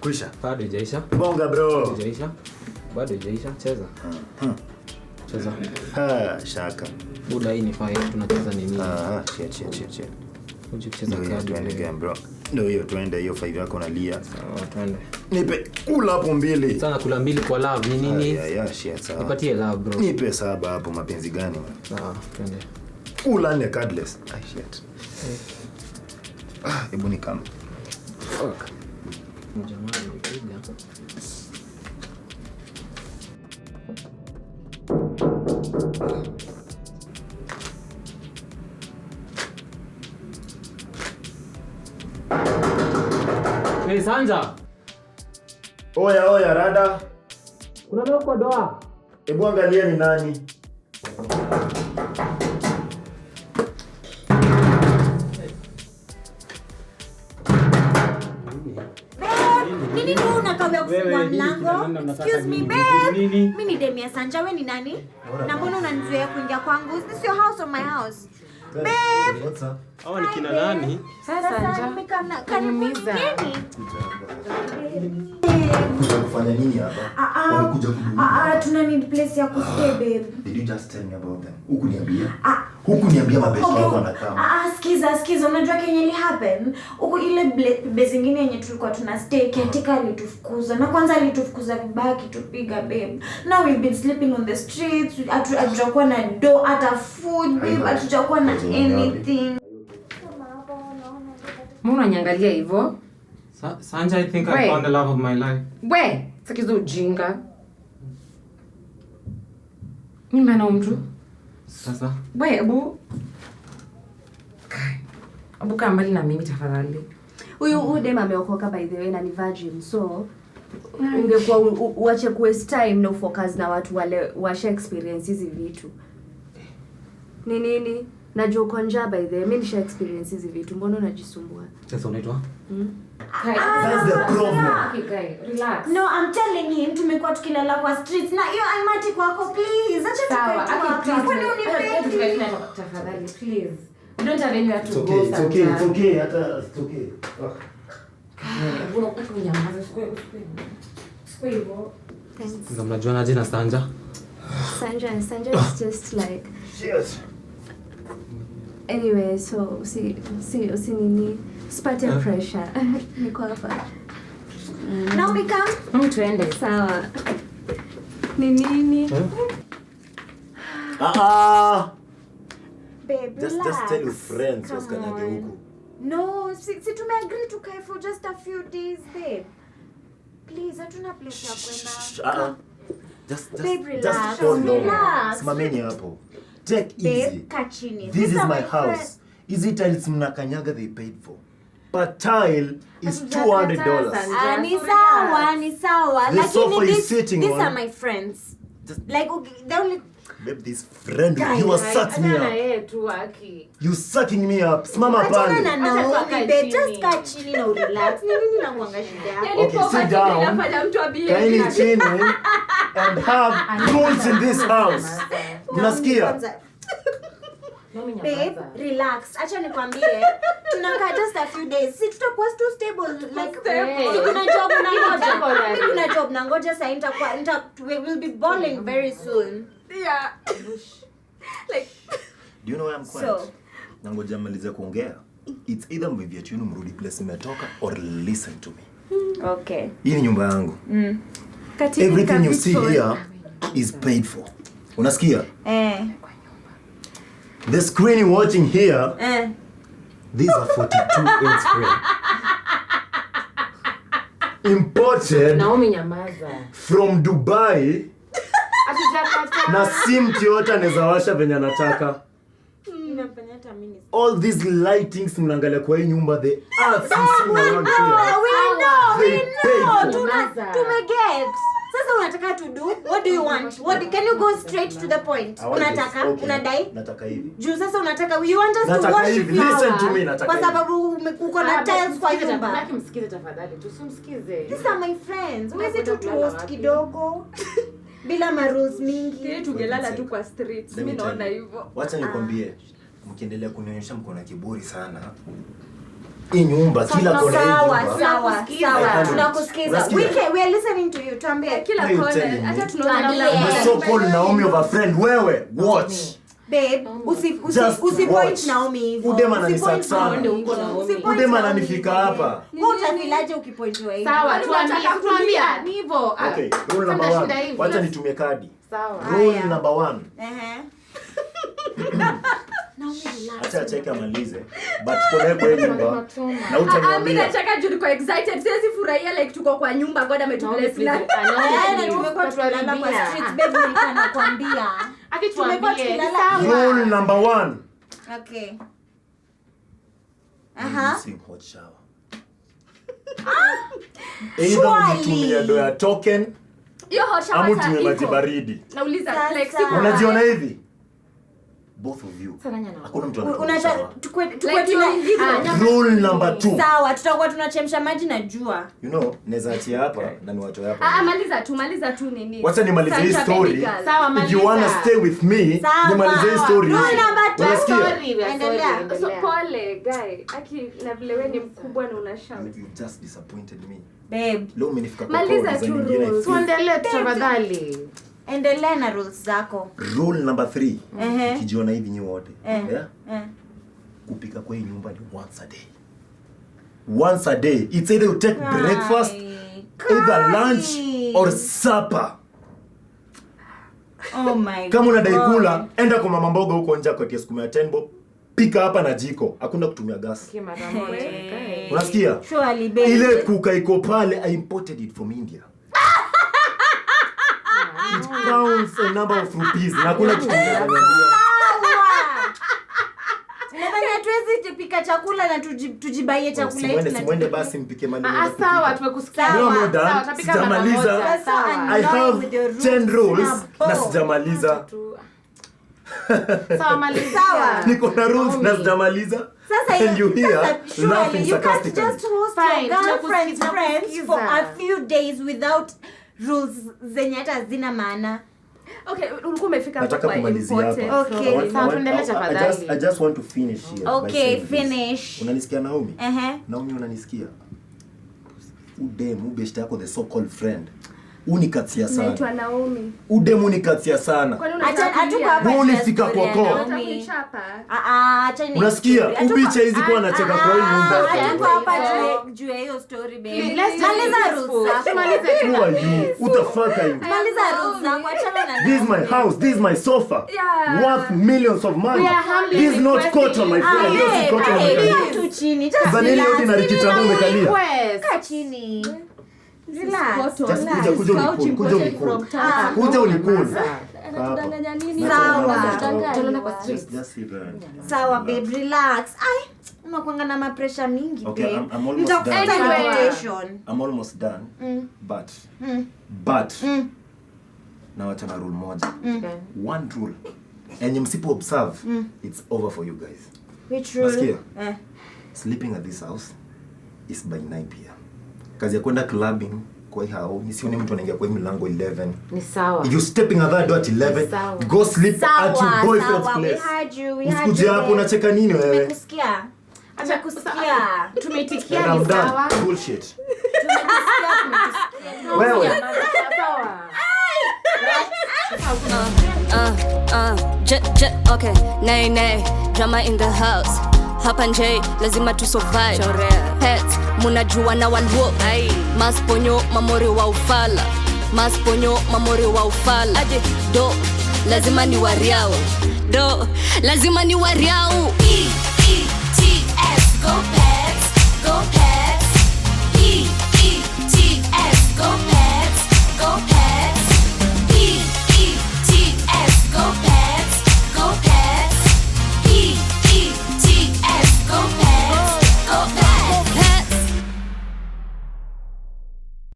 Kwisha. Bado haijaisha. Bonga bro. Haijaisha. Bado haijaisha. Cheza. Cheza. Ha, shaka. Buda, hii ni fire. Tunacheza nini? Ah, shit shit shit shit. Uje kucheza Ndio hiyo, kadi. tuende game bro. Ndio hiyo, tuende hiyo 5 yako nalia. Sawa, tuende. Nipe kula hapo mbili. Sana kula mbili kwa love ni nini? Ya ya shit, sawa. Nipatie love bro. Nipe saba hapo, mapenzi gani man? Sawa, tuende. Kula nne cardless. Ah, shit. Ah, hebu nikam. Fuck. Jamaa nipiga. Hey, Sanja. Oya oya rada. Kuna knock kwa doa. Hebu angalia ni nani. Babe, nini tu unakawia kufungua Wewe, nini mlango? kina nani mnataka Excuse me, nini? babe. Nini? Mimi ni Demia Sanja, wewe ni nani? Na mbona unanizuia kuingia kwangu? Is this your house or my house? Babe. What's up? Hawa ni kina nani? Sasa karibuni mgeni. Kuja kufanya nini hapa? Wamekuja kudunga. Ah, tuna need place ya kustay babe. Did you just tell me about them? Hukuniambia? Hukuniambia mabeshte wako wanakaa. Ah, sikiza, sikiza, unajua kenye ili happen? Huku ile base ingine yenye tulikuwa tuna stay, caretaker alitufukuza. Na kwanza alitufukuza vibaya akitupiga babe. Now we've been sleeping on the streets, hatujakuwa na do hata food babe, Haina. hatujakuwa na Wacha nione wapi. anything. Mbona unaniangalia hivyo? Sanja, I think I Wait. found the love of my life. We, sikiza ujinga. Mimi maana mtu. Sasa We, ebu. Kai. Ebu kaa mbali na mimi tafadhali. Huyu dem ameokoka by the way na ni virgin, so ungekuwa uache ku waste time na ufocus na watu wale washa experience hizi vitu. Ni nini? Najua uko njaa by the way, mimi nisha experience hizi vitu, mbona unajisumbua? Sasa unaitwa? Kai. That's the problem. Okay, Kai, relax. No, I'm telling him tumekuwa tukilala kwa streets na hiyo aimati kwako please. Acha Sawa, tukae tu aki hapa. please. Kwani Acha unipendi? tukae tena tafadhali, please. We don't have anywhere to It's go. okay, it's okay, it's Sanja. okay. Hata it's okay. Ah. Kai, unakuwa unyamaze, usikue hivyo. Thanks. Sasa mnajuanaje na Sanja? Sanja is just like Shit. Anyway, so usi nini, usipate pressure. Niko hapa. Naomi come. Tuende. Sawa. Ni nini? Ah ah. Babe, Just relax. tell your friends Come wasikanyage on. huku. No, si tumeagree tukae for just a few days, babe. Please, hatuna place ya kwenda. Shh, ah ah. Just Babe, just relax. just hold on. Relax. Simameni hapo. Take Babe, easy. kaa chini. This These is are my my house. friends. Hizi tiles mnakanyaga they paid for. Per tile is $200. Ah, ni sawa, ni sawa. The Lakini sofa is sitting these on. are my friends. Like, okay, they only Babe, this friend Guy, you are sucks me Achana na up. yeye tu aki. You sucking me up. Simama Achana pale. na Acha Naomi, tukae babe. chini. Just kaa chini na urelax. Ni nini nakuanga shida yako? Yaani Okay, sit poverty down. Inafanya mtu abehave. Kaeni chini and have rules in this house. Mnasikia? Kwanza, Naomi, Babe, nyamaza. relax. Acha nikwambie, tunakaa just a few days. Si tutakuwa too stable like Stable. si kuna job nangoja. Temporary. Mimi kuna job nangoja sasa we will be balling very soon. Yeah. Like Do you know why I'm quiet? So. Nangoja malize kuongea. It's either mvivia chini mrudi place imetoka or listen to me. Okay. Hii ni nyumba yangu. Katika Everything you see vitu. here is paid for. Unasikia? Eh. The screen you're watching here, Eh. these are 42-inch screen. Imported Naomi, nyamaza. from Dubai Hatujakataa. na si mtu yote anaweza washa venye anataka. Inafanya hata mimi ni All these lightings mnaangalia kwa hii nyumba, the arts you see around here. We know, we They paid know. for. Nyamaza. Tumeget. Sasa unataka to do? What do you want? Can you go straight to the point? I want this. Unataka? Okay. Unadai? Nataka hivi. Juu sasa unataka you want us to Nataka wash hivi. flower. Listen to me, nataka Kwa hivi. sababu uko na Ah, tiles kwa msikize nyumba. Taki msikize tafadhali, tusimsikize. These are my friends. Huwezi tu Unakwenda kulala tuhost wapi? kidogo bila ma rules mingi. Yeye tungelala tu kwa streets. Let me Mimi tell naona you. hivyo. Wacha nikwambie, mkiendelea kunionyesha mko na kiburi sana, Hii nyumba, kila kona hii Sawa, nyumba. sawa, sawa. I Tunakusikiza. Unasikia? We are listening to you. Tuambie. Kila Why you kona telling me? hata tunaona Tuambie. kila The so called Naomi of a friend, wewe, watch. Babe, Just usi watch. point Naomi hivyo. Udem Usi ananisaka point sana. Naomi hivyo. Usi point Udem Naomi ananifika hivyo. hapa. Wewe utafilaje ukipointiwa hivyo? Sawa, Kwani tuambie, unataka tuambie. kulia? Ni hivyo. Ah, Okay, rule number sasa shida 1. hivi. Wacha nitumie kadi. Sawa. Rule Haya. number 1. Ehe. Naomi, relax. Acha acheke amalize. But tuko naye kwa hii nyumba. Na Ah, ah, mi utaniambia. nacheka juu niko excited, siwezi furahia like tuko kwa nyumba, God Naomi, ametubless please. na Ah, Naomi, Eh, na please. tumekuwa tukilala kwa Utatuharibia. streets, babe, nilikuwa nakwambia. Aki Tumekuwa tuambie. tukilala- Sawa. Rule number 1. Okay. Aha. Using hot shower. Either Surely. unitumie do ya token hiyo hot shower ama hata utumie maji iko. baridi. Nauliza Sasa. like siku Unajiona hivi? Both of you. Sasa nani anaoga? Hakuna mtu anatumia Unataka shower. tukue Like tuna tunaingiza. Rule number 2. Sawa, tutakuwa tunachemsha maji na jua. You know, naweza achia hapa na niwachoe Ah, ah, hapa. maliza tu nini. Wacha nimalize hii Sanja story. baby girl. Sawa, If maliza. you wanna stay with me, Sawa. nimalize hii story. Rule number two. Unasikia? Sorry, we are Endelea. sorry, endelea. So pole guy. Aki na vile wewe ni mkubwa na una shout. You just disappointed me. Babe, Leo umenifika kwa Maliza koo, design tu nyingine I rules. feel. Tuendelee tafadhali. endelea na rules zako. Rule number 3. Ehe. Ukijiona hivi nyi wote. Eh. Yeah? Eh. Kupika kwa hii nyumba ni once a day. Once a day. It's either you take breakfast, either lunch or supper. Oh my Kama unadai God. kula, enda kwa mama mboga huko nje akatie sukuma ya 10 bob. Pika hapa na jiko. Hakuna kutumia gas. Okay, mara moja. Okay. Unasikia? Surely, babe. Ile kuka iko pale, I imported it from India. It counts a number of rupees. Na hakuna kitu kingine unaniambia. Sawa. Nadhani hatuwezi pika chakula na tujibaie chakula yetu Simwende, na simwende basi mpike mali. Ah, mnaweza sawa, kupika. tumekusikia. No, I'm not done. Sawa, tutapika mara Sijamaliza. moja. That's so Sawa. I annoying have with your rules. 10 rules Na na bo. sijamaliza. Sawa, malizia. Sawa. Niko na rules na Naomi. sijamaliza. Sasa And you hear sasa, surely laughing you can't sarcastically. just host Fine, your girlfriend's friends for a few days without rules zenye hata hazina maana. Okay, ulikuwa umefika hapo Nataka kwa kumalizia hapa. important. Okay. I want- Sawa, I want- tuendelee tafadhali. I just want to finish here by Okay, saying this. finish. Unanisikia Naomi? Ehe. Naomi unanisikia? Udem, ubeshte yako the so called friend. Unikatia Naitwa sana. Naomi. Udem unikatia sana. Kwani Acha unataka hatuko kulia? hapa Wewe juu ya ulifika story ya kwa koo. Unataka Naomi. kunichapa? Ah, ah, acha ni Unasikia? story. Hatuko- Ubiche hizi kwa anacheka kwa hii nyumba hapa. Hatuko hapa juu ya hiyo story babe. Let's just Maliza be rules peaceful. zako. Tumalize tu. Who are you? Who the fuck are you? Maliza rules zako, achana na This is my house. This is my sofa. Yeah. Worth millions of money. We are humbly This is not requesting cotton, my you. friend. Hiyo si Babe, cotton babe, umekalia. kaa tu chini. Just Za nini relax. yote na rikitamba umekalia? Request. Kaa chini. Relax. Cotton. Just kuja kuja Couch unikul, kuja imported unikul. from Turkey. Kuja unikul. Anatudanganya nini? Sawa. Tunaona kwa street. Just sit there. Sawa babe, relax. Ai, unakuanga na mapresha mingi Okay, babe. I'm almost Nitakufuta done. Anyway. invitation. I'm almost done. But nawacha na rule moja. One rule. Enye msipo observe, it's over for you guys. Which rule? Nasikia? Eh. Sleeping at this house is by 9 p.m. Kazi ya kwenda clubbing kwa hii hao, nisione mtu anaingia kwa hii milango 11. Ni sawa. If you stepping at that door at 11, Sawa. go sleep at your Sawa, boyfriend's sawa. We place. heard you, we heard Usikuje you, hapo babe. unacheka nini wewe? Tumekusikia. Acha Tumekusikia. Tumeitikia And ni I'm done. sawa. Bullshit. Tumekusikia, tumekusikia. Wewe. Sawa. J, J, okay. Nay, nay, drama in the house. Hapa nje, lazima tu survive. Pets, munajua na walwo. Masponyo, mamori wa ufala. Masponyo, mamori wa ufala. Aje, do, lazima ni wariao. Do, lazima ni wariao. E E T S, go pets, go pets.